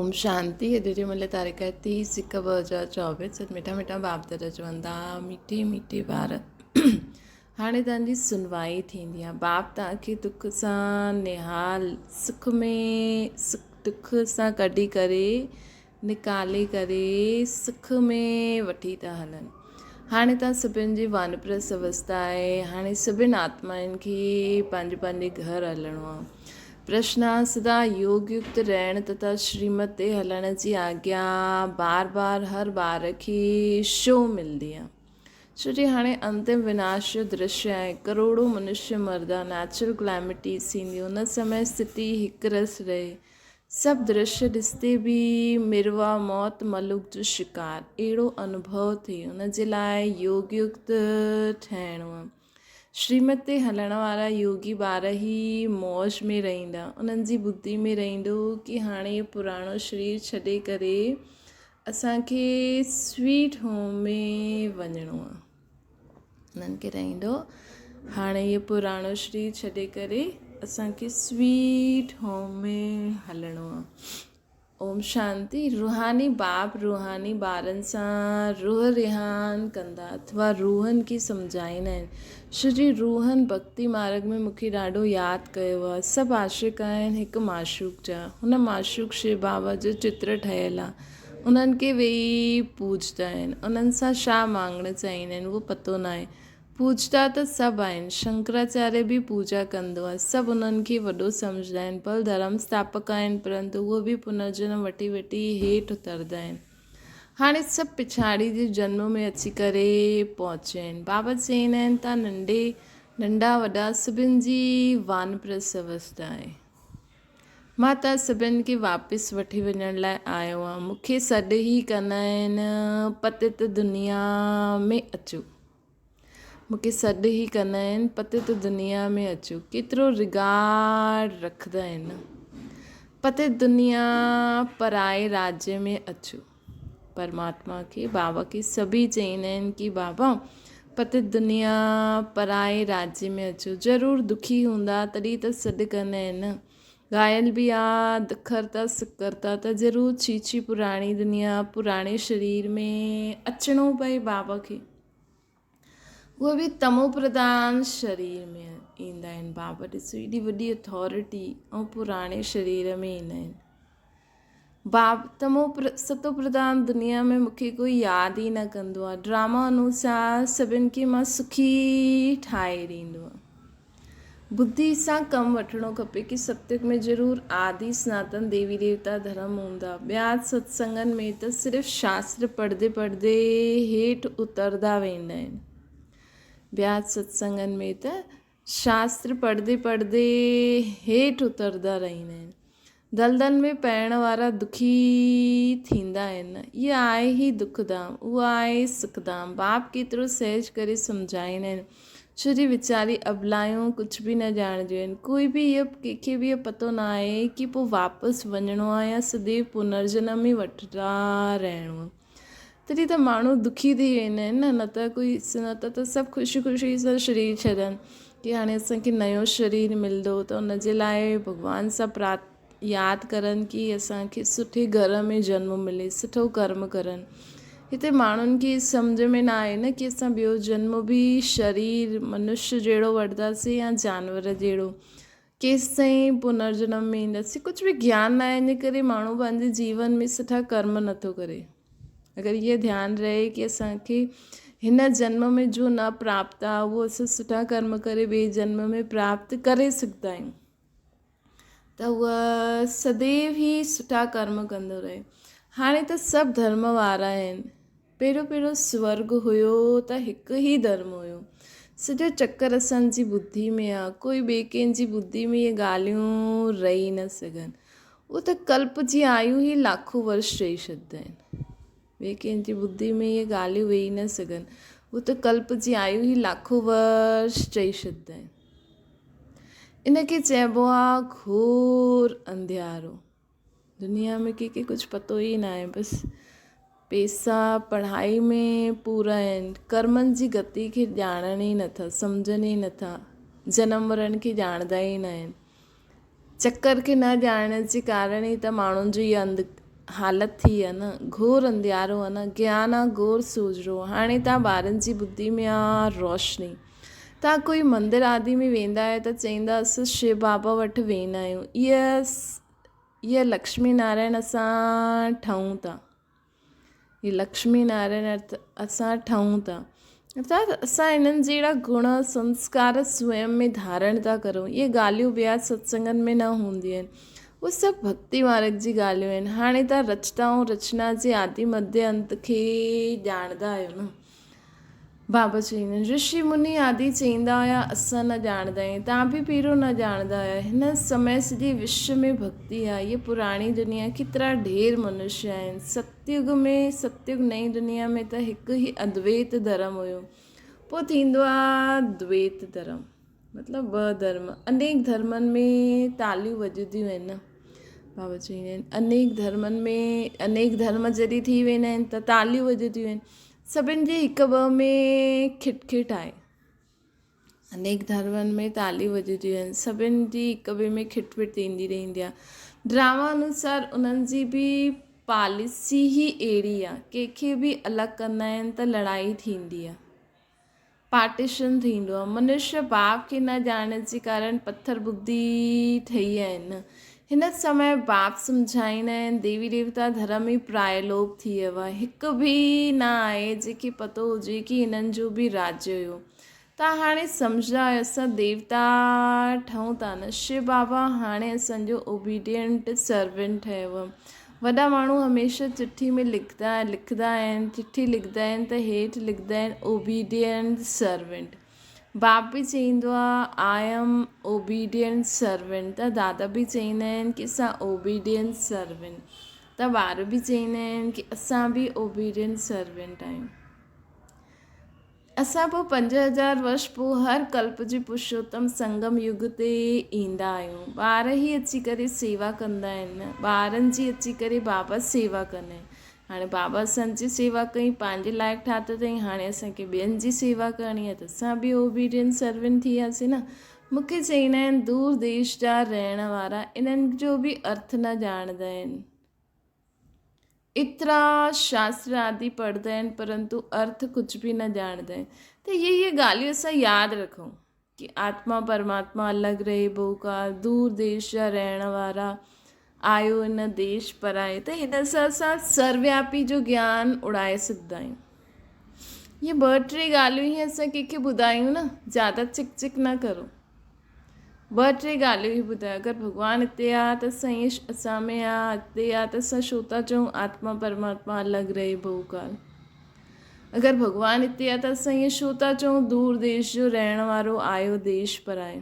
اوم شانتي اڄ جي ملي تاريخ آهي 30 هڪ 2024 سچ مٺا مٺا باپ دادا چون ٿا مٺي مٺي ٻار هاڻي تنهن جي سنوائي ٿيندي آهي باپ توهان کي دک سان نهال سک ۾ سک دک سان ڪڍي ڪري نڪالي ڪري سک ۾ وٺي ٿا هلن هاڻي توهان سڀن جي وانپرس اوستا آهي هاڻي سڀن آتمائن کي پنهنجي پنهنجي گهر هلڻو آهي پرشنا، سدا يوگ يڪت رهڻ تٿا شريمت تي هلڻ جي آگيا بار بار هر ٻار کي شو ملندي آ. ڇو جي هاڻي انتم وناش جو درشيه آهي. ڪروڙون منشيه مردا، نيچرل ڪليمٽيز ٿينديون، ان سمي اسٿتي هڪ رس رهي. سڀ درشيه ڏسندي به مروا موت ملوڪ جو شڪار اهڙو انوڀو ٿئي ان جي لاء يوگ يڪت ٺهڻو آ. شريمت تي هلڻ وارا يوگي ٻار ئي موج ۾ رهندا. انهن جي ٻڌي ۾ رهندو ڪي هاڻي اهو پراڻو شرير ڇڏي ڪري اسان کي سويٽ هوم ۾ وڃڻو آهي. انهن کي رهندو هاڻي اهو پراڻو شرير ڇڏي ڪري اسان کي سويٽ هوم ۾ هلڻو آهي. اوم شانتي روحاني باپ روحاني ٻارن سان روح رهاڻ ڪندا اٿوا روحن کي سمجهائيندا آهن شو جي روحن ڀڳتي مارگ ۾ مونکي ڏاڍو ياد ڪيو آهي سڀ عاشق آهن هڪ معشوق جا هن معشوق شو بابا جو چتر ٺهيل آهي انهن کي ويهي پوڄدا آهن انهن سان ڇا مانگڻ چاهيندا آهن اهو پتو ناهي پوڄدا ته سڀ آهن. شنڪراچاريه به پوڄا ڪندو آهي. سڀ انهن کي وڏو سمجهندا آهن. ڀل ڌرم اسٿاپڪ آهن پرنتو اهي به پنرجنم وٺي وٺي هيٺ اتردا آهن. هاڻي سڀ پڇاڙي جي جنم ۾ اچي ڪري پهچيا آهن. بابا چئيندا آهن ته ننڍي ننڍا وڏا سڀن جي وانپرست اوستا آهي. مان ته سڀن کي واپس وٺي وڃڻ لاء آيو آهيان. مون کي سڏ ئي ڪندا آهن پتت دنيا ۾ اچو. مون کي سڏ ئي ڪندا آهن پتت دنيا ۾ اچو. ڪيترو رگارڊ رکندا آهن. پتت دنيا پرائي راجيه ۾ اچو. پرماتما کي بابا کي سڀئي چئيندا آهن ڪي بابا پتت دنيا پرائي راجيه ۾ اچو ضرور دکي هوندا تڏهن ته سڏ ڪندا آهن گهايل به آ دکرتا سکرتا ته ضرور ڇي ڇي پراڻي دنيا پراڻي شرير ۾ اچڻو پئي بابا کي اهي به تمو پرڌان شرير ۾ ايندا آهن بابا ڏسو ايڏي وڏي اٿارٽي ۽ پراڻي شرير ۾ ايندا آهن باب تمو ستو پرڌان دنيا ۾ مونکي ڪوئي ياد ئي نه ڪندو آهي ڊراما انوسار سڀن کي مان سکي ٺاهي ڏيندو آهيان ٻڌي سان ڪم وٺڻو کپي ڪي ستيگ ۾ ضرور آدي سناتن ديوي ديوتا ڌرم هوندا. ٻيا ستسنگن ۾ ته صرف شاستر پڙهندي پڙهندي هيٺ اتردا ويندا آهن. ٻيا ستسنگن ۾ ته شاستر پڙهندي پڙهندي هيٺ اتردا رهندا آهن. دلدل ۾ پئڻ وارا دکي ٿيندا آهن. اها آهي ئي دک ڌام، اها آهي سک ڌام. باپ ڪيترو سهج ڪري سمجهائيندا آهن. ڇو جي ويچاري ابلايون ڪجهه به نه ڄاڻنديون آهن. ڪوئي به اهو ڪنهن کي به اهو پتو نه آهي ڪي پوء واپس وڃڻو آهي يا سديو پنرجنم ئي وٺندا رهڻو آهي. تڏهن ته ماڻهو دکي ٿي ويندا آهن نه نه ته ڪوئي نه ته ته سڀ خوشي خوشي سان شرير ڇڏن ڪي هاڻي اسانکي نيو شرير ملندو ته ان جي لاء ڀڳوان سان پرات ياد ڪرن ڪي اسانکي سٺي گهر ۾ جنم ملي سٺو ڪرم ڪرن هتي ماڻهن کي سمجهه ۾ نه آهي نه ڪي اسان ٻيو جنم به شرير منشيه جهڙو وٺنداسين يا جانور جهڙو ڪيستائين پنرجنم ۾ اينداسين ڪجهه به گيان ناهي ان ڪري ماڻهو پنهنجي جيون ۾ سٺا ڪرم نٿو ڪري اگر اهو ڌيان رهي ڪي اسانکي هن جنم ۾ جو نه پراپت آهي اهو اسان سٺا ڪرم ڪري ٻئي جنم ۾ پراپت ڪري سگهندا آهيون ته هو سديو ئي سٺا ڪرم ڪندو رهي هاڻي ته سڀ ڌرم وارا آهن پهريون پهريون سورڳ هيو ته هڪ ئي ڌرم هيو. سڄو چڪر اسان جي ٻڌي ۾ آ، ڪوئي ٻئي ڪنهن جي ٻڌي ۾ اهي ڳالهيون رهي نه سگهن. اهو ته ڪلپ جي آيو ئي لاکون ورش چئي ڇڏدا آهن. ٻئي ڪنهن جي ٻڌي ۾ اهي ڳالهيون ويهي نه سگهن. اهو ته ڪلپ جي آيو ئي لاکون ورش چئي ڇڏدا آهن. ان کي چئبو آ گهور انڌيارو. دنيا ۾ ڪنهن کي ڪجهه پتو ئي ناهي بس پيسا پڙهائي ۾ پورا آهن ڪرمن جي گتي کي ڄاڻن ئي نٿا سمجهن ئي نٿا جنم مرڻ کي ڄاڻندا ئي ناهن چڪر کي نه ڄاڻڻ جي ڪارڻ ئي ته ماڻهن جو اهو انڌ حالت ٿي آ نه، گهور انڌيارو آ نه، گيان آ گهور سوجهرو، هاڻي توهان ٻارن جي ٻڌي ۾ آ روشني. توهان ڪوئي مندر آدي ۾ ويندا آهيو ته چئيندا اسان شو بابا وٽ ويندا آهيون، اها لڪشمي نارائڻ اسان ٺهون ٿا. هي لڪشمي نارائڻ ارٿ اسان ٺهون ٿا. ارٿات اسان انهن جهڙا گڻ سنسڪار سوئم ۾ ڌارڻ ٿا ڪرون. اهي ڳالهيون ٻيا ستسنگن ۾ نه هونديون آهن. اهي سڀ ڀڳتي مارگ جي ڳالهيون آهن. هاڻي توهان رچتا ۽ رچنا جي آدي مڌيه انت کي ڄاڻندا آهيو نه. بابا چئيندا آهن. رشي مني آدي چئيندا هيا اسان نه ڄاڻندا آهيون. توهان به پهريون نه ڄاڻندا هيا. هن سمي سڄي وشو ۾ ڀڳتي آهي. هيء پراڻي دنيا ڪيترا ڍير منشيه آهن. ستيگ ۾ ستيگ نئين دنيا ۾ ته هڪ ئي ادويت ڌرم هيو. پوء ٿيندو آهي دويت ڌرم. مطلب ٻه ڌرم. انيڪ ڌرمن ۾ تاليون وڄنديون آهن نه. بابا چئيندا آهن انيڪ ڌرمن ۾ انيڪ ڌرم جڏهن ٿي ويندا آهن ته تاليون وڄنديون آهن. سڀن جي هڪ ٻه ۾ کٽ کٽ آهي. انيڪ ڌرمن ۾ تاليون وڄنديون آهن. سڀن جي هڪ ٻئي ۾ کٽ پٽ ٿيندي رهندي آهي. ڊراما انوسار انهن جي به پاليسي ئي اهڙي آهي. ڪنهن کي به الڳ ڪندا آهن ته لڙائي ٿيندي آهي. پارٽيشن ٿيندو آهي. منشيه باپ کي نه ڄاڻڻ جي ڪارڻ پٿر ٻڌي ٺهي آهن. هن سمي باپ سمجهائيندا آهن ديوي ديوتا ڌرم ئي پرائلوپ ٿي ويو آهي. هڪ به نه آهي جنهن کي پتو هجي ڪي هنن جو به راجيه هيو. توهان هاڻي سمجهندا آهيو اسان ديوتا ٺهون ٿا نه. شو بابا هاڻي اسان جو اوبيڊينٽ سرونٽ ٺهيو. وڏا ماڻهو هميشه چٺي ۾ لکندا لکندا آهن، چٺي لکندا آهن ته هيٺ لکندا آهن اوبيڊينٽ سرونٽ. باپ به چئيندو آهي I M obedient servant ته دادا به چئيندا آهن ڪي اسان اوبيڊينٽ سرونٽ ته ٻار به چئيندا آهن ڪي اسان به اوبيڊينٽ سرونٽ آهيون. اسان پوء 5000 ورش پوء هر ڪلپ جي پرشوتم سنگم يگ تي ايندا آهيون. ٻار ئي اچي ڪري سيوا ڪندا آهن نه. ٻارن جي اچي ڪري بابا سيوا ڪندا آهن. هاڻي بابا اسان جي سيوا ڪئي، پنهنجي لائق ٺاتو اٿئي، هاڻي اسان کي ٻين جي سيوا ڪرڻي آهي ته اسان به اوبيڊينٽ سرونٽ ٿي وياسين نه. مون کي چئيندا آهن دور ديش جا رهڻ وارا انهن جو به ارٿ نه ڄاڻندا آهن. ايترا شاستر آدي پڙهندا آهن پرنتو ارٿ ڪجهه به نه ڄاڻندا آهن ته اهي اهي ڳالهيون اسان ياد رکون ڪي آتما پرماتما الڳ رهي بهوڪال دور ديش جا رهڻ وارا آيو ان ديش پرائي ته هن سان اسان سروياپي جو گيان اڙائي سگهندا آهيون اهي ٻه ٽي ڳالهيون ئي اسان ڪنهن کي ٻڌايون نه زياده چڪ چڪ نه ڪرو ٻه ٽي ڳالهيون ئي ٻڌايو اگر ڀڳوان هتي آ ته اسان ائين اسان ۾ آ هتي آ ته اسان ڇو ٿا چئون آتما پرماتما الڳ رهي ڀوڪال اگر ڀڳوان هتي آ ته اسان ائين ڇو ٿا چئون دور ديش جو رهڻ وارو آيو ديش پرائي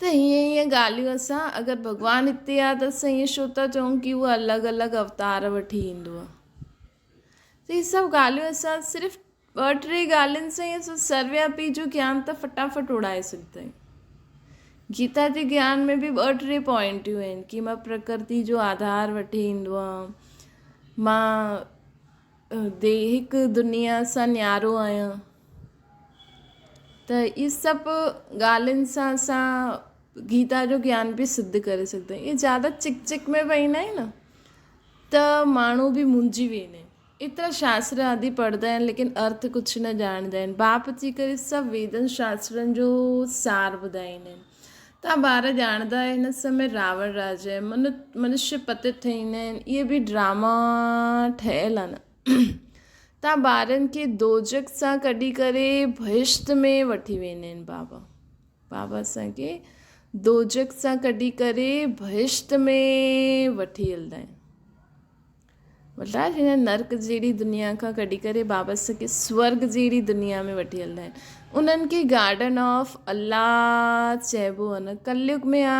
ته هيئن هيئن ڳالهيون اسان اگر ڀڳوان هتي آ ته اسان ائين ڇو ٿا چئون ڪي هو الڳ الڳ اوتار وٺي ايندو آ ته هي سڀ ڳالهيون اسان صرف ٻه ٽي ڳالهين سان ئي اسان سروياپي جو گيان ته فٽافٽ اڙائي سگهندا آهيون. گيتا جي گيان ۾ به ٻه ٽي پوائنٽيون آهن ڪي مان پرڪرتي جو آڌار وٺي ايندو آهيان، مان ديهڪ دنيا سان نيارو آهيان ته اهي سڀ ڳالهين سان اسان گيتا جو گيان به سڌ ڪري سگهندا آهيون. اهي زياده چڪ چڪ ۾ ويندا آهن نه ته ماڻهو به منجهي ويندا آهن. ايترا شاستر آدي پڙهندا آهن ليڪن ارٿ ڪجهه نه ڄاڻندا آهن. باپ اچي ڪري سڀ ويدن شاسترن جو سار ٻڌائيندا آهن. توهان ٻار ڄاڻندا آهيو هن سمي راوڻ راجا آهي. منشيه پتت ٺهيندا آهن. اهي به ڊراما ٺهيل آهن. توهان ٻارن کي دوزخ سان ڪڍي ڪري بهشت ۾ وٺي ويندا آهن بابا. بابا اسان کي دوزخ سان ڪڍي ڪري بهشت ۾ وٺي هلندا آهن. مطلب هن نرڪ جهڙي دنيا کان ڪڍي ڪري بابا اسان کي سورڳ جهڙي دنيا ۾ وٺي هلندا آهن. انهن کي گارڊن آف الله چئبو آهي نه. ڪليگ ۾ آ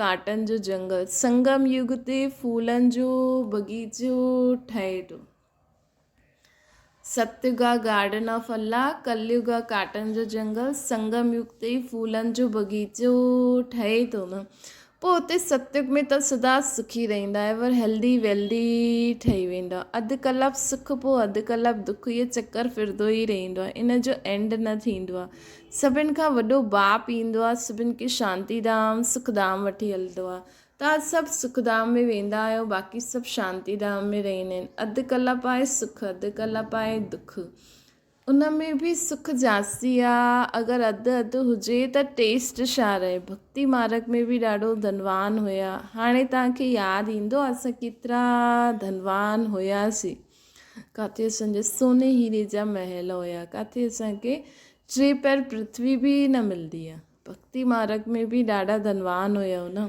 ڪاٽن جو جنگل، سنگم يگ تي ڦولن جو باغيچو ٺهي ٿو. ستيگ آ گارڊن آف الله، ڪليگ آ ڪاٽن جو جنگل، سنگم يگ تي ڦولن جو باغيچو ٺهي ٿو نه. پوء اتي ستيگ ۾ ته سدا سکي رهندا ايور هيلدي ويلدي ٺهي ويندا. اڌ ڪلاڪ سک پوء اڌ ڪلاڪ دک اهو چڪر ڦرندو ئي رهندو آهي ان جو اينڊ نه ٿيندو آهي. سڀن کان وڏو باپ ايندو آهي سڀن کي شانتي ڌام سک ڌام وٺي هلندو آهي. توهان سڀ سک ڌام ۾ ويندا آهيو، باقي سڀ شانتي ڌام ۾ رهندا آهن. اڌ ڪلاپ آهي سک، اڌ ڪلاپ آهي دک. ان ۾ به سک جاستي آ، اگر اڌ اڌ هجي ته ٽيسٽ ڇا رهي. ڀڳتي مارگ ۾ به ڏاڍو ڌنوان هيا. هاڻي توهان کي ياد ايندو اسان ڪيترا ڌنوان هياسين. ڪاٿي اسان جا سوني هيري جا محل هيا، ڪاٿي اسان کي ٽي پهر پرٿوي به نه ملندي آ. ڀڳتي مارگ ۾ به ڏاڍا ڌنوان هيؤ نه.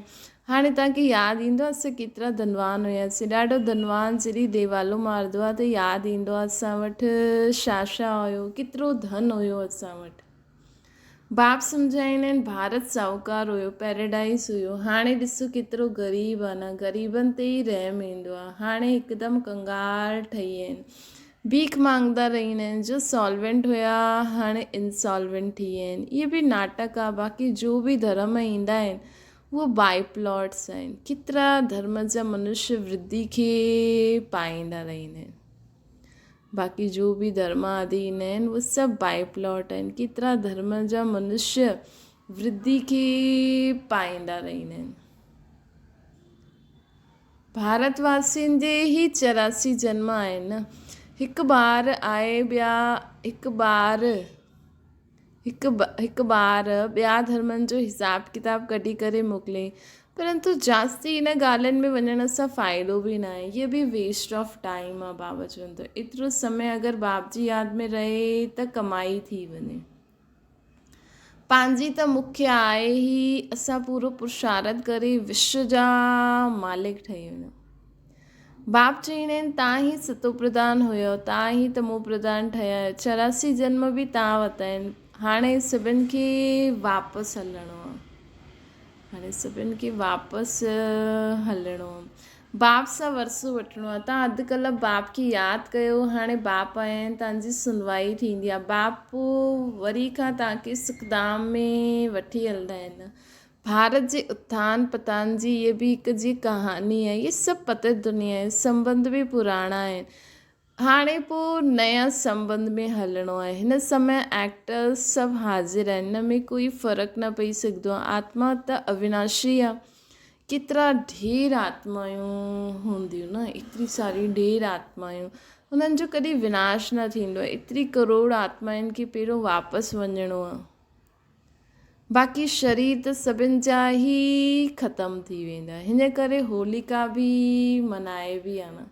هاڻي توهان کي ياد ايندو اسان ڪيترا ڌنوان هياسين. ڏاڍو ڌنوان جڏهن ديوالو مارندو آهي ته ياد ايندو آهي اسان وٽ ڇا ڇا هيو، ڪيترو ڌن هيو اسان وٽ. باپ سمجهائيندا آهن ڀارت ساهوڪار هيو، پيراڊائيز هيو، هاڻي ڏسو ڪيترو غريب آهي نه، غريبن تي ئي رحم ايندو آهي. هاڻي هڪدم ڪنگال ٺهي ويا آهن. ڀيک مانگدا رهيندا آهن جو سالوينٽ هيا هاڻي انسالوينٽ ٿي ويا آهن اهي به ناٽڪ آهي باقي جو به ڌرم ايندا آهن اهو بائي پلاٽس آهن ڪيترا ڌرم جا منشي ورڌي کي پائيندا رهيندا آهن باقي جو به ڌرم آدي ايندا آهن اهي سڀ بائي پلاٽ آهن ڪيترا ڌرم جا منشي ورڌي کي پائيندا رهيندا آهن. ڀارت واسين جي هي 84 جنم آهن. هڪ ٻار آهي ٻيا هڪ ٻار هڪ هڪ ٻار ٻيا ڌرمن جو حساب ڪتاب ڪڍي ڪري موڪلي پرنتو جاستي ان ڳالهين ۾ وڃڻ سان فائدو به ناهي هي به ويسٽ آف ٽائيم آ بابا چون ٿو ايترو سمي اگر باپ جي ياد ۾ رهي ته ڪمائي ٿي وڃي. پنهنجي ته مکيه آهي ئي، اسان پورو پرشارٿ ڪري وشو جا مالڪ ٺهي وڃون. باپ چئيندا آهن، تان ئي ستو پرڌان هيؤ، تان ئي تمو پرڌان ٺهيا آهيو، 84 جنم به تان ورتا آهن، هاڻي سڀن کي واپس هلڻو آهي. هاڻي سڀن کي واپس هلڻو آهي. باپ سان ورثو وٺڻو آهي. تان اڌ ڪلاڪ باپ کي ياد ڪيو، هاڻي باپ آيا آهن، تان جي سنوائي ٿيندي آهي. باپ وري کان تان کي سکڌام ۾ وٺي هلندا آهن. ڀارت جي اٿان پتان جي هيء به هڪ جي ڪهاڻي آهي. هي سڀ پتت دنيا آهي. سنٻنڌ به پراڻا آهن. هاڻي پوء نيا سنٻنڌ ۾ هلڻو آهي. هن سمي ائڪٽرس سڀ حاضر آهن. ان ۾ ڪوئي فرق نه پئي سگهندو آهي. آتما ته اويناشي آهي. ڪيترا ڍير آتمائون هونديون نه، ايتري ساريون ڍير آتمائون، انهن جو ڪڏهن وناش نه ٿيندو آهي. ايتري ڪروڙ آتمائن کي پهريون واپس وڃڻو آهي. باقي شرير ته سڀن جا ئي ختم ٿي ويندا. هن ڪري هوليڪا به منائبي آهي نه.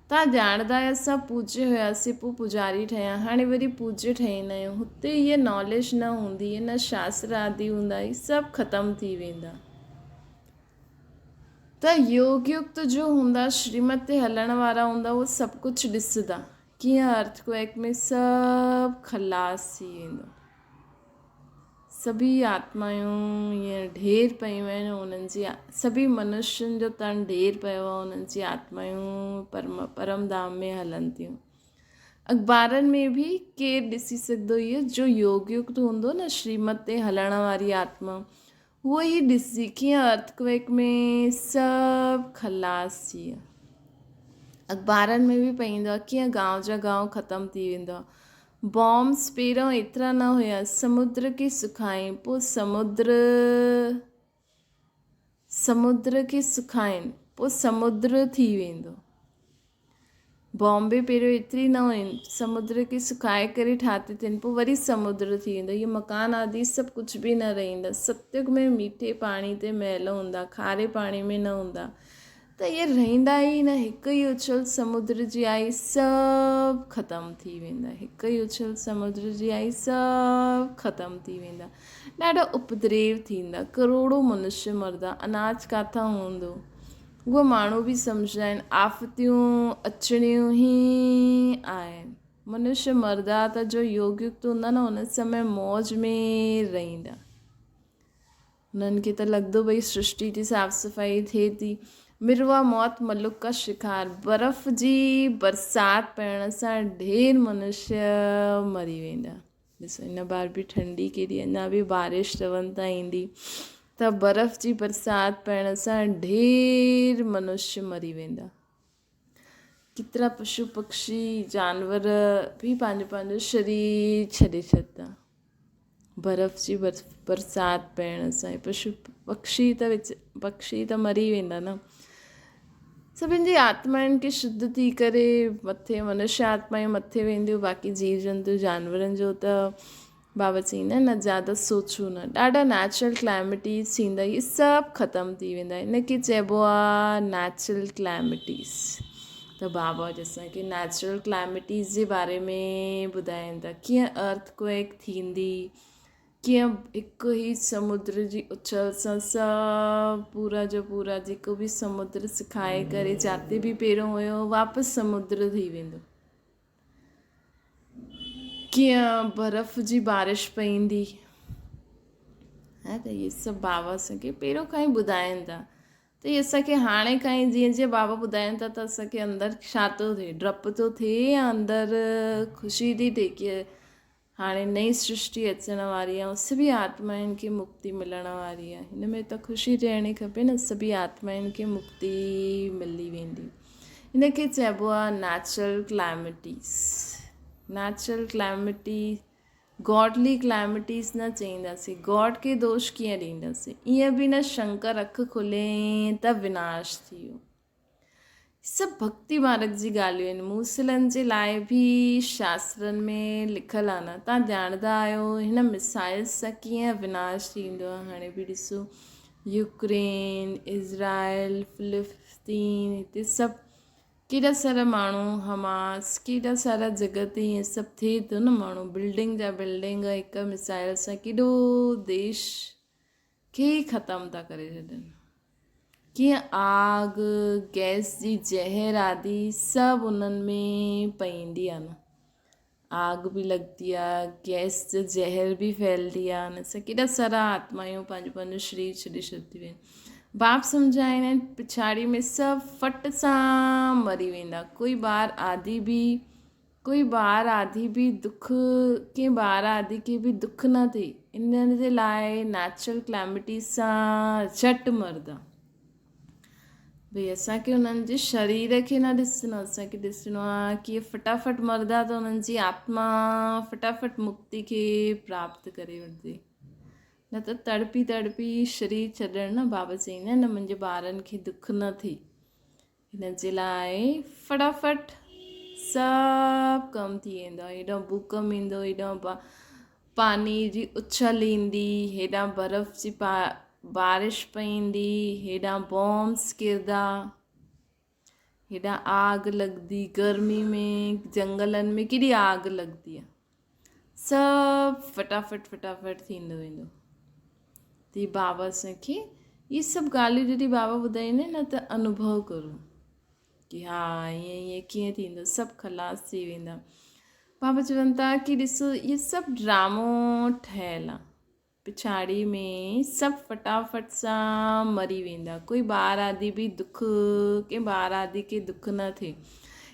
توهان ڄاڻندا آهيو اسان پوڄي هياسين پوء پوڄاري ٺهيا هاڻي وري پوڄي ٺهيندا آهيون. هتي هيء ناليج نه هوندي نه شاستر آدي هوندا هي سڀ ختم ٿي ويندا. ته يوگ يڪت جو هوندا شريمت تي هلڻ وارا هوندا اهو سڀ ڪجهه ڏسندا ڪيئن ارٿ ڪوئيڪ ۾ سڀ خلاص ٿي ويندو. سڀيئي آتمائون هينئر ڍير پيون آهن انهن جي سڀيئي منشين جو تن ڍير پيو آهي انهن جي آتمائون پرم پرم ڌام ۾ هلن ٿيون. اخبارن ۾ به ڪير ڏسي سگهندو اهو جو يوگ يڪت هوندو نه شريمت تي هلڻ واري آتما اهو ئي ڏسجي ڪيئن ارٿ ڪويڪ ۾ سڀ خلاص ٿي ويا. اخبارن ۾ به پئي ايندو آهي ڪيئن گانو جا گانو ختم ٿي ويندو آهي. بامس پهريون ايترا نه هيا، سمندر کي سکائين پوء سمندر سمندر کي سکائين پوء سمندر ٿي ويندو. بامبي پهريون ايتري نه هئي، سمندر کي سڪائي ڪري ٺاهتي اٿن، پوء وري سمندر ٿي ويندو. هيء مڪان آدي سڀ ڪجهه به نه رهندا. ستيگ ۾ ميٺي پاڻي تي محل هوندا، کاري پاڻي ۾ نه هوندا. ته اهي رهندا ئي نه. هڪ ئي اڇل سمندر جي آئي سڀ ختم ٿي ويندا. هڪ ئي اڇل سمندر جي آئي سڀ ختم ٿي ويندا. ڏاڍا اپدريو ٿيندا. ڪروڙو منشي مردا. اناج ڪاٿان هوندو؟ اهي ماڻهو به سمجهندا آهن آفتيون اچڻيون ئي آهن. منشي مردا ته جو يوگ يڪت هوندا نه ان سمي موج ۾ رهندا. انهن کي ته لڳندو ڀئي سرشٽي جي صاف صفائي ٿئي ٿي. مروا موت ملڪ ڪا شڪار برف جي برسات پوڻ سان ڍير منشي مري ويندا. ڏسو هن بار به ٺنڊي ڪيڏي اڃا به بارش چون ٿا ايندي ته برف جي برسات پوڻ سان ڍير منشي مري ويندا. ڪيترا پشو پکشي جانور به پنهنجو پنهنجو شرير ڇڏي ڇڏدا. برف جي برسات پوڻ سان پشو پکشي ته وچ پکشي ته مري ويندا نه. سڀن جي آتمائن کي شڌ ٿي ڪري مٿي منشيه آتمائون مٿي وينديون باقي جيو جنتو جانورن جو ته بابا چئيندا آهن نه زياده سوچو نه ڏاڍا نيچرل ڪلائمٽيز ٿيندا اهي سڀ ختم ٿي ويندا ان کي چئبو آهي نيچرل ڪلائمٽيز ته بابا جي اسان کي نيچرل ڪلائمٽيز جي باري ۾ ٻڌائين ٿا ڪيئن ارٿ ڪوئڪ ٿيندي ڪيئن هڪ ئي سمنڊ جي اڇل سان سڀ پورا جو پورا جيڪو به سمنڊ سکائي ڪري جاتي به پهريون هيو واپس سمنڊ ٿي ويندو. ڪيئن برف جي بارش پئيندي ها ته اهي سڀ بابا اسان کي پهريون کان ئي ٻڌائين ٿا ته اهي اسان کي هاڻي کان ئي جيئن جيئن بابا ٻڌائين ٿا ته اسان کي اندر ڇا ٿو ٿئي ڊپ ٿو ٿئي يا اندر خوشي ٿي ٿئي ڪي هاڻي نئين سرشٽي اچڻ واري آهي ۽ سڀئي آتمائن کي مڪتي ملڻ واري آهي هن ۾ ته خوشي ٿيڻي کپي نه سڀئي آتمائن کي مڪتي ملي ويندي هن کي چئبو آهي natural calamities. Natural calamity, godly calamities نه چئينداسين. گاڊ کي دوش ڪيئن ڏينداسين؟ ائين به نه شنڪر اک کولي ته وناش ٿي ويو. سڀ ڀڳتي مارگ جي ڳالهيون آهن. موسلن جي لاء به شاسترن ۾ لکيل آهن. توهان ڄاڻندا آهيو هن مسائلز سان ڪيئن وناش ٿيندو آهي. هاڻي به ڏسو يوڪرين، اسرائيل، فلسطين هتي سڀ ڪيڏا سارا ماڻهو حماس ڪيڏا سارا جڳهه تي ائين سڀ ٿئي ٿو نه ماڻهو بلڊنگ جا بلڊنگ هڪ مسائل سان ڪيڏو ديش کي ئي ختم ٿا ڪري ڇڏن ڪيئن آگ گئس جي زهر آدي سڀ انهن ۾ پئيندي آهي نه آگ به لڳندي آ، گئس جو زهر به ڦهلدي آ، ان سان ڪيڏا سارا آتمايون پنهنجو پنهنجو شرير ڇڏي ڇڏنديون آهن. باپ سمجهائيندا آهن پڇاڙي ۾ سڀ ڦٽ سان مري ويندا. ڪوئي ٻار آدي به ڪوئي ٻار آدي به دک ڪنهن ٻار آدي کي به دک نه ٿئي ان جي لاء نيچرل ڪليمٽي سان جهٽ مردا. ڀئي اسان کي انهن جي شرير کي نه ڏسڻو اسان کي ڏسڻو آهي ڪي فٽافٽ مردا ته انهن جي آتما فٽافٽ مڪتي کي پراپت ڪري وٺندي نه ته تڙپي تڙپي شرير ڇڏڻ نه بابا چئيندا آهن نه منهنجي ٻارن کي دک نه ٿئي هن جي لاء فٽافٽ سڀ ڪم ٿي ويندو آهي هيڏانهن ڀوڪم ايندو هيڏانهن پاڻي جي اڇل ايندي، هيڏانهن برف جي بارش پئيندي، هيڏانهن بومس ڪردا، هيڏانهن آگ لڳندي، گرمي ۾ جنگلن ۾ ڪيڏي آگ لڳندي آهي. سڀ فٽافٽ فٽافٽ ٿيندو ويندو. تي بابا اسان کي اهي سڀ ڳالهيون جڏهن بابا ٻڌائيندا آهن نه ته انوڀو ڪرو. ڪي ها ائين ائين ڪيئن ٿيندو سڀ خلاص ٿي ويندا. بابا چون ٿا ڪي ڏسو اهو سڀ ڊرامو ٺهيل آ پڇاڙي ۾ سڀ فٽافٽ سان مري ويندا ڪوئي ٻار آدي به دک ڪنهن ٻار آدي کي دک نه ٿئي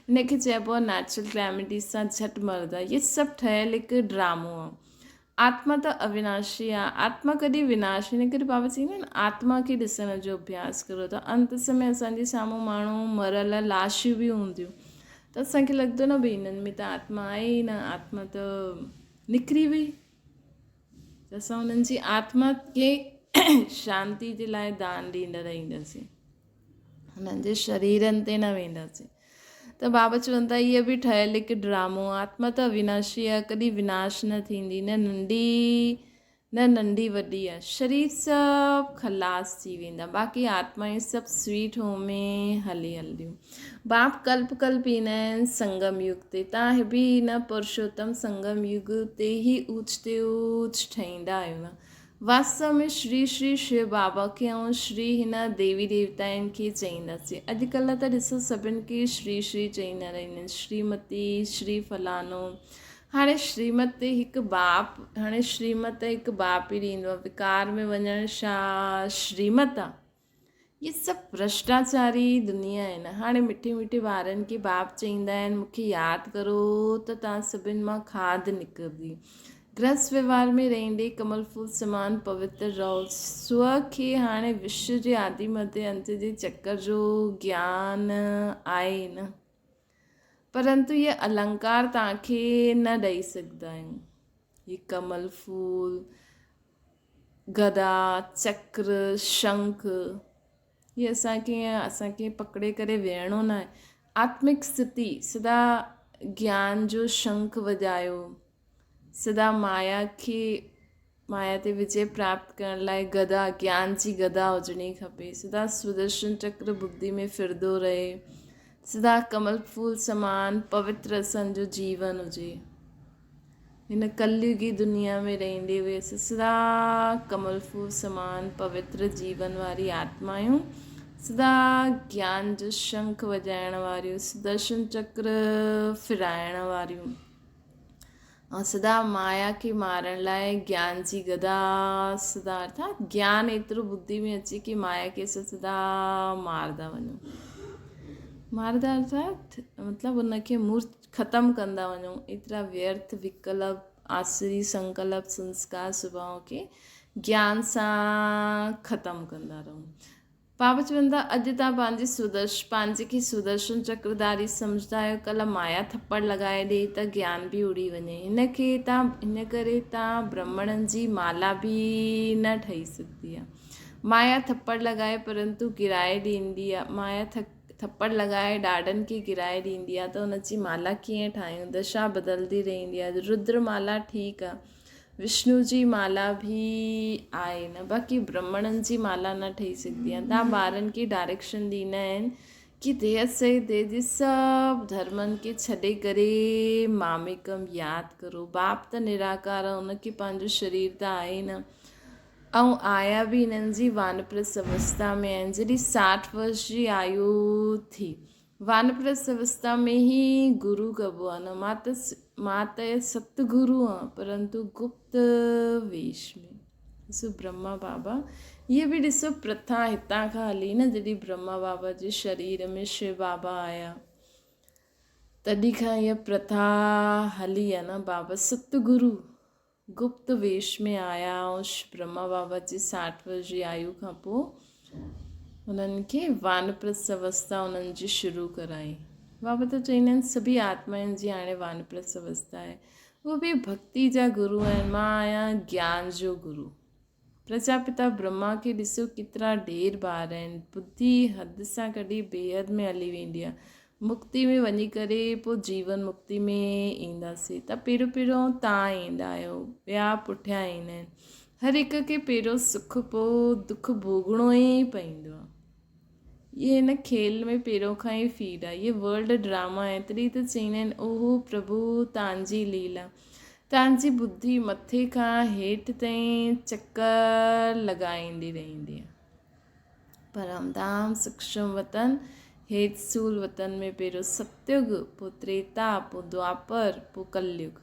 ان کي چئبو آ نيچرل ڪليمٽي سان جهٽ مردا اهي سڀ ٺهيل هڪ ڊرامو آ آتما ته اويناشي آ، آتما ڪڏهن وناش ان ڪري بابا چئيندا آهن آتما کي ڏسڻ جو اڀياس ڪرو ته انت سمي اسان جي سامهون ماڻهو مريل لاشون به هونديون ته اسان کي لڳندو نه ڀئي هنن ۾ ته آتما آهي ئي نه آتما ته نڪري وئي ته اسان انهن جي آتما کي شانتي جي لاء دان ڏيندا رهنداسين انهن جي شريرن تي نه وينداسين ته بابا چون ٿا هيء به ٺهيل هڪ ڊرامو آهي. آتما ته اويناشي آهي، ڪڏهن وناش نه ٿيندي، نه ننڍي نه ننڍي وڏي آهي. شرير سڀ خلاص ٿي ويندا، باقي آتمائون سڀ سويٽ هوم ۾ هلي هلنديون. باپ ڪلپ ڪلپ ايندا آهن سنگم يگ تي، تان به هن پرشوتم سنگم يگ تي ئي اوچ تي اوچ ٺهيندا آهيو نه. واستو ۾ شري شري شو بابا کي ۽ شري هن ديوي ديوتائن کي چئينداسين. اڄ ڪلهه ته ڏسو سڀن کي شري شري چئيندا رهندا آهن. شريمتي، شري فلانو. هاڻي شريمت تي هڪ باپ، هاڻي شريمت ته هڪ باپ ئي ڏيندو آهي. وڪار ۾ وڃڻ ڇا شريمت آ؟ هي سڀ ڀرشٽاچاري دنيا آهي نه. هاڻي مٺي مٺي ٻارن کي باپ چئيندا آهن مون کي ياد ڪرو ته توهان سڀن مان کاڌ نڪرندي. گرهست وهنوار ۾ رهندي ڪمل ڦول سمان پوتر رهو. سوء کي هاڻي وشو جي آدي مڌي انت جي چڪر جو گيان آهي نه. پرنتو اهي النڪار توهان کي نه ڏئي سگهندا آهيون. هي ڪمل ڦول، گدا، چڪر، شنک، هي اسان کي اسان کي پڪڙي ڪري ويهڻو ناهي. آتمڪ اسٿتي، سدا گيان جو شنک وڄايو، سدا مايا کي مايا تي وجي پراپت ڪرڻ لاء گدا، گيان جي گدا هجڻي کپي. سدا سودرشن چڪر ٻڌي ۾ ڦرندو رهي. سدا ڪمل ڦول سمان پوتر اسان جو جيون هجي. هن ڪليوگي دنيا ۾ رهندي هئي اسان سدا ڪمل ڦول سمان پوتر جيون واري آتما آهيون. سدا گيان جو شنک وڄائڻ واريون، سدرشن چڪر ڦرائڻ واريون. ۽ سدا مايا کي مارڻ لاء گيان جي گدا سدا ارٿات گيان ايترو ٻڌي ۾ اچي ڪي مايا کي اسان سدا ماردا وڃون ماردا ارٿات مطلب ان کي مورت ختم ڪندا وڃون ايترا ويرٿ وڪلپ آسري سنڪلپ سنسڪار سڀاء کي گيان سان ختم ڪندا رهون. بابا چون ٿا، اڄ توهان پنهنجي سودرش، پنهنجي کي سودرشن چڪرڌاري سمجهندا آهيو، ڪلهه مايا ٿپڙ لڳائي ڏئي ته گيان به اڙي وڃي. هن کي تان هن ڪري تان برهمڻن جي مالا به نه ٺهي سگهندي آهي. مايا ٿپڙ لڳائي پرنتو گرائي ڏيندي آهي. مايا ٿپڙ لڳائي ڏاڍن کي گرائي ڏيندي آهي ته ان جي مالا ڪيئن ٺاهيون؟ دشا بدلدي رهندي آهي. ردر مالا ٺيڪ آهي. وشنو جي مالا به آهي نه باقي برهمڻن جي مالا نه ٺهي سگهندي آهي تان ٻارن کي ڊائريڪشن ڏيندا آهن ڪي ديهه سهت ديهه جي سڀ ڌرمن کي ڇڏي ڪري ماميڪم ياد ڪرو باپ ته نراڪار آهي ان کي پنهنجو شرير ته آهي نه ۽ آيا به هنن جي وانپرست اوستا ۾ آهن جڏهن 60 ورش جي آيو ٿي وانپرست اوستا ۾ ئي گرو ڪبو آ نه مان ته مان ته ست گرو آن پرنتو گپت ويش ۾ ڏسو برهما بابا هيء به ڏسو پرٿا هتان کان هلي نه جڏهن برهما بابا جي شرير ۾ شو بابا آيا تڏهن کان هيء پرٿا هلي آ نه بابا ست گرو گپت ويش ۾ آيا ۽ برهما بابا جي 60 ورش جي آيو کان پوء انهن کي وانپرست اوستا انهن جي شروع ڪرائي. بابا ته چئيندا آهن سڀئي آتمائن جي هاڻي وانپرست اوستا آهي. اهي به ڀڳتي جا گرو آهن، مان آهيان گيان جو گرو. پرجاپتا برهما کي ڏسو ڪيترا ڍير ٻار آهن. ٻڌي حد سان ڪڍي بيحد ۾ هلي ويندي آهي. مڪتي ۾ وڃي ڪري پوء جيون مڪتي ۾ اينداسين ته پهريون پهريون تان ايندا آهيو ٻيا پٺيان ايندا آهن. هر هڪ کي پهريون سک پوء دک ڀوڳڻو ئي پوندو آهي. اهي هن کيل ۾ پهريون کان ئي فيڊ آهي. اهي ورلڊ ڊراما آهي تڏهن ته چئيندا آهن اوهو پرڀو تان جي ليلا. تان جي ٻڌي مٿي کان هيٺ تائين چڪر لڳائيندي رهندي آهي. پرم ڌام سوڪشم وطن هيٺ سول وطن ۾ پهريون ستيگ، پوء تريتا، پوء دوآپر، پوء ڪليگ.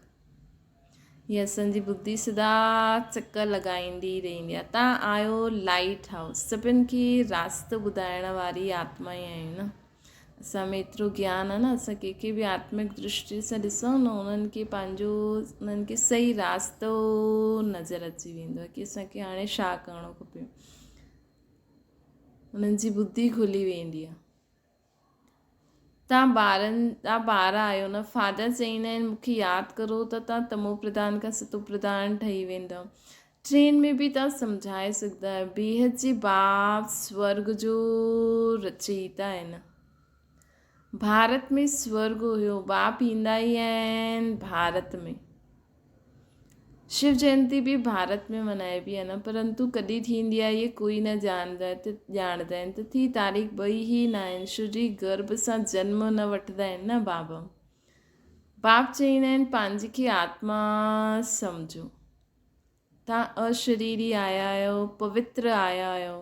هي اسان جي ٻڌي سدا چڪر لڳائيندي رهندي آهي. تان آيو لائيٽ هائوس سڀن کي راستو ٻڌائڻ واري آتما ئي آهيون نه. اسان ۾ ايترو گيان آهي نه اسان ڪنهن کي به آتمڪ درشٽي سان ڏسون نه انهن کي پنهنجو انهن کي صحيح راستو نظر اچي ويندو آهي ڪي اسان کي هاڻي ڇا ڪرڻو کپي. انهن جي ٻڌي کلي ويندي آهي. تان ٻارن تان ٻار آهيو نه فادر چئيندا آهن مون کي ياد ڪرو ته تان تمو پرڌان کان ستو پرڌان ٺهي ويندؤ. ٽرين ۾ به تان سمجهائي سگهندا آهيو. بيحد جي باپ سورڳ جو رچئيتا آهن. ڀارت ۾ سورڳ هيو. باپ ايندا ئي آهن ڀارت ۾. شو جينتي به ڀارت ۾ منائبي آهي نه پرنتو ڪڏهن ٿيندي آهي اهي ڪوئي نه ڄاڻندا ڄاڻندا آهن تٿي تاريخ ٻئي ئي نه آهن شو جي گرڀ سان جنم نه وٺندا آهن نه بابا باپ چئيندا آهن پنهنجي کي آتما سمجهو تان اشريري آيا آهيو پوتر آيا آهيو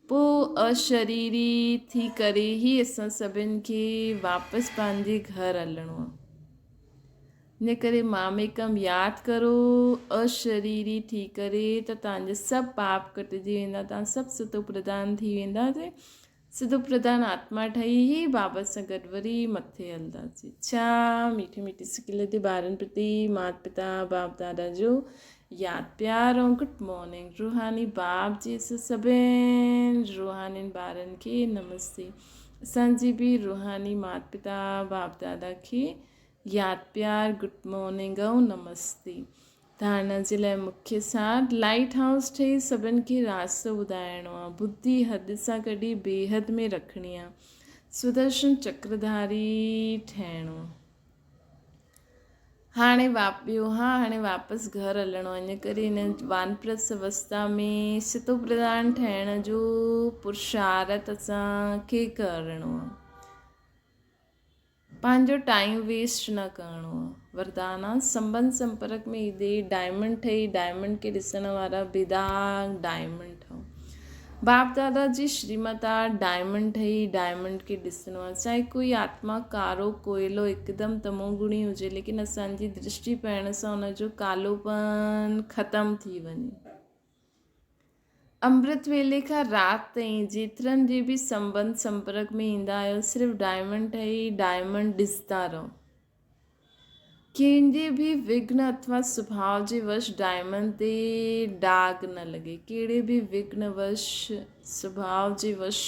پوء اشريري ٿي ڪري ئي اسان سڀن کي واپس پنهنجي گهر هلڻو آهي ان ڪري ماميڪم ياد ڪرو، اشريري ٿي ڪري ته توهان جا سڀ پاپ ڪٽجي ويندا، توهان سڀ ستو پرڌان ٿي ويندا ۽ ستو پرڌان آتما ٺهي ئي بابا سان گڏ وري مٿي هلنداسين. ڇا ميٺي ميٺي سڪيلي تي ٻارن پرتي مات پتا باپ دادا جو ياد پيار ۽ گڊ مارننگ روحاني باپ جي اسان سڀن روحانين ٻارن کي نمستي اسان جي به روحاني مات پتا باپ دادا کي ياد پيار گڊ مارننگ ۽ نمستي. ڌارڻا جي لاء مکيه سار لائيٽ هائوس ٺهي سڀن کي راستو ٻڌائڻو آ. ٻڌي حد سان ڪڍي بيحد ۾ رکڻي آ. سدرشن چڪرڌاري ٺهڻو آ. هاڻي ٻيو ها هاڻي واپس گهر هلڻو آ. ان ڪري هن وانپرسٿ اوستا ۾ ستو پرڌان ٺهڻ جو پرشارٿ اسان کي ڪرڻو آ. پنهنجو ٽائيم ويسٽ نه ڪرڻو آ. وردان آ سنٻنڌ سمپرڪ ۾ ايندي ئي ڊائمنڊ ٺهي ڊائمنڊ کي ڏسڻ وارا بيداغ ڊائمنڊ ٺهو. باپ دادا جي شريمت آ ڊائمنڊ ٺهي ڊائمنڊ کي ڏسڻو آ. چاهي ڪوئي آتما ڪارو ڪوئلو هڪدم تموگڻي هجي ليڪن اسان جي درشٽي پوڻ سان ان جو ڪالوپن ختم ٿي وڃي. امرت ويلي کان رات تائين جيترن جي به سنٻنڌ سمپرڪ ۾ ايندا آهيو صرف ڊائمنڊ ٺهي ڊائمنڊ ڏسندا رهو. ڪنهن جي به وگهن اٿوا سڀاء جي وش ڊائمنڊ تي داغ نه لڳي. ڪهڙي به وگهن وش سڀاء جي وش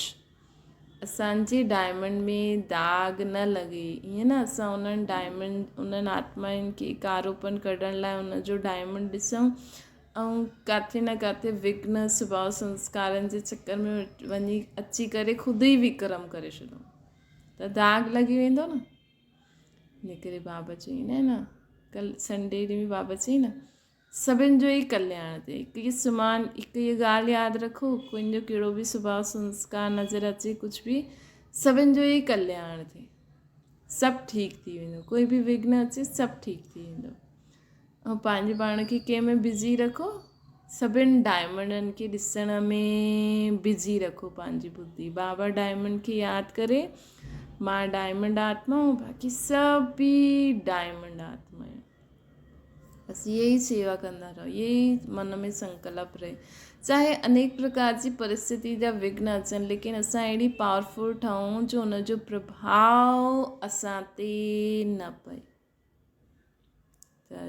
اسان جي ڊائمنڊ ۾ داغ نه لڳي. ائين نه اسان انهن ڊائمنڊ انهن آتمائن کي ڪاروپن ڪڍڻ لاء ان جو ڊائمنڊ ڏسون ۽ ڪاٿي نه ڪاٿي وگهن سڀاء سنسڪارن جي چڪر ۾ وڃي اچي ڪري خود ئي وڪرم ڪري ڇڏون ته داغ لڳي ويندو نه ان ڪري بابا چئي نه نه ڪل سنڊي ڏينهن به بابا چئي نه سڀن جو ئي ڪلياڻ ٿئي هڪ ئي سمان هڪ ئي ڳالهه ياد رکو ڪنهن جو ڪهڙو به سڀاء سنسڪار نظر اچي ڪجهه به سڀن جو ئي ڪلياڻ ٿئي سڀ ٺيڪ ٿي ويندو ڪوئي به وگهن اچي سڀ ٺيڪ ٿي ويندو ۽ پنهنجي پاڻ کي ڪنهن ۾ بزي رکو سڀن ڊائمنڊن کي ڏسڻ ۾ بزي رکو پنهنجي ٻڌي بابا ڊائمنڊ کي ياد ڪري مان ڊائمنڊ آتما هون باقي سڀ به ڊائمنڊ آتما آهيون بس اهي ئي سيوا ڪندا رهو اهي ئي من ۾ سنڪلپ رهي چاهي انيڪ پرڪار جي پرسٿتي جا وگهن اچن ليڪن اسان اهڙي پاورفل ٺهون جو ان جو پرڀاء اسان تي نه پئي ته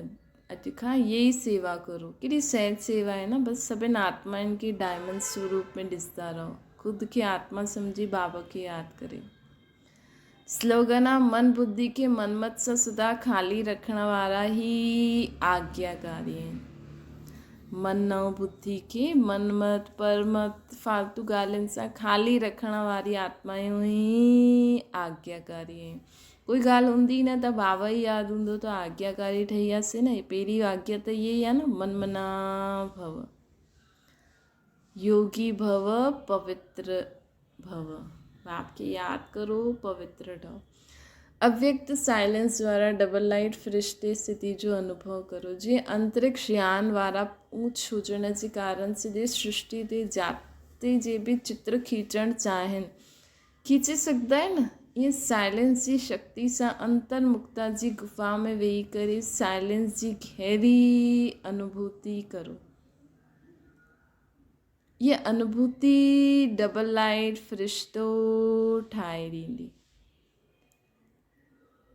اڄ کان اها ئي سيوا ڪرو. ڪيڏي سهج سيوا آهي نه بس سڀن آتمائن کي ڊائمنڊ سوروپ ۾ ڏسندا رهو. خود کي آتما سمجهي بابا کي ياد ڪري. سلوگن آ من ٻڌي کي من مت سان سدا خالي رکڻ وارا ئي آگياڪاري آهن. من ۽ ٻڌي کي من مت، پر مت، فالتو ڳالهين سان خالي رکڻ واري آتمائون ئي آگياڪاري آهن. ڪوئي ڳالهه هوندي نه ته بابا ئي ياد هوندو ته آگياڪاري ٺهي وياسين نه پهرين آگيا ته اها ئي آهي نه من منا ڀو يوگي ڀو پوتر ڀو باپ کي ياد ڪرو پوتر ٺهو اويڪت سائلنس وارا ڊبل لائٽ فرشتي استٿي جو انوڀو ڪرو جيئن انترڪش يان وارا اونچ هجڻ جي ڪارڻ سڄي سرشٽي تي جاتي جي به چتر کيچڻ چاهين کيچي سگهندا آهن نه؟ ائين سائلنس جي شڪتي سان انتر مڪتا جي گفا ۾ ويهي ڪري سائلنس جي گهري انوڀوتي ڪرو. هيء انوڀوتي ڊبل لائيٽ فرشتو ٺاهي ڏيندي.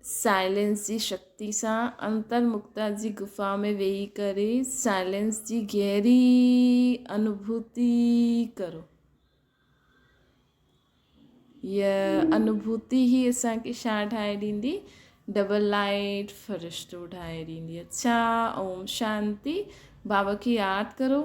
سائلنس جي شڪتي سان انتر مڪتا جي گفا ۾ ويهي ڪري سائلنس جي گهري انوڀوتي ڪرو. هيء انوڀوتي ئي اسان کي ڇا ٺاهي ڏيندي؟ ڊبل لائيٽ فرشتو ٺاهي ڏيندي. اڇا اوم شانتي. بابا کي ياد ڪرو.